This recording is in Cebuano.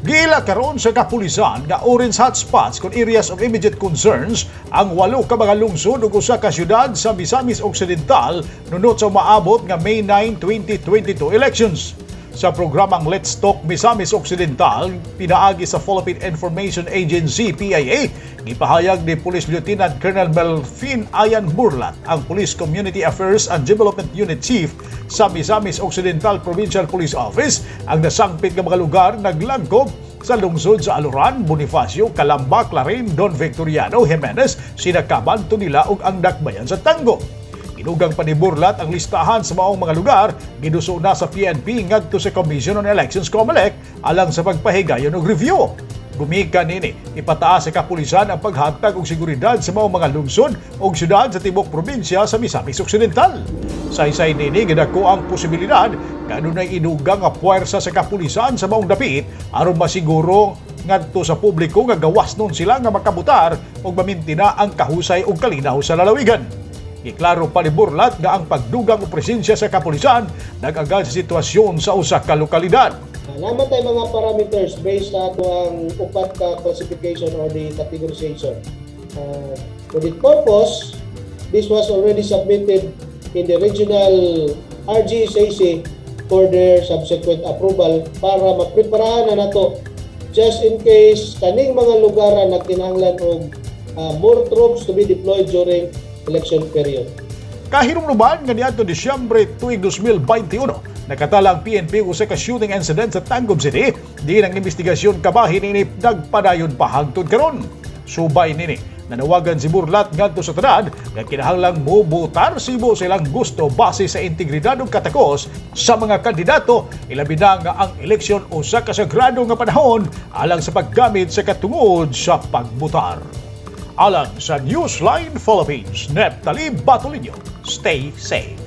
Giila karon sa kapulisan nga orange hotspots kon areas of immediate concerns ang walo ka mga lungsod ug usa ka syudad sa Misamis Occidental nunot sa umaabot nga May 9, 2022 elections. Sa programang Let's Talk Misamis Occidental, pinaagi sa Philippine Information Agency, PIA, gipahayag ni Police Lieutenant Colonel Melvin Ayan Burlat, ang Police Community Affairs and Development Unit Chief sa Misamis Occidental Provincial Police Office, ang nasangpit nga mga lugar naglangkob sa lungsod sa Aluran, Bonifacio, Calamba, Clarin, Don Victoriano, Jimenez, Sinacaban, Tunila ug ang Dakbayan sa Tangub. Gidugang pa ni Burlat, ang listahan sa maong mga lugar giduso na sa PNP ngadto sa Commission on Elections, COMELEC, alang sa pagpahigayon og review. Gumikan nini, ipataas sa kapulisan ang paghatag og seguridad sa maong mga lungsod ug syudad sa tibok probinsya sa Misamis Occidental. Saysay nini, gidako ang posibilidad nga adunay idugang nga puwersa sa kapulisan sa maong dapit aron masiguro ngadto sa publiko nga gawas nun sila nga makabutar ug mamintina ang kahusay ug kalinaw sa lalawigan. Giklaro pa ni Burlat nga ang pagdugang og presensya sa kapulisan nag-agal sa sitwasyon sa usa ka lokalidad. Naa man tay mga parameters based sa atoang upat ka classification or the categorization. For the purpose, this was already submitted in the regional RGSAC for their subsequent approval para mapreparahan na nato just in case kaning mga lugar na nagkinahanglan og more troops to be deployed during election period. Kahinumduman nga niadto Disyembre tuig 2021, nakatala ang PNP og usa ka shooting incident sa Tangub City, diin ang investigasyon kabahin nini nagpadayon pa hangtod karon. Subay nini, nanawagan si Burlat ngadto sa tanan nga kinahanglang mobotar sibo sa ilang gusto base sa integridad ug katakos sa mga kandidato, ilabi na nga ang eleksyon usa ka sagrado nga panahon alang sa paggamit sa katungod sa pagbotar. Alang sa Newsline Philippines, Neptali Batolinio. Stay safe.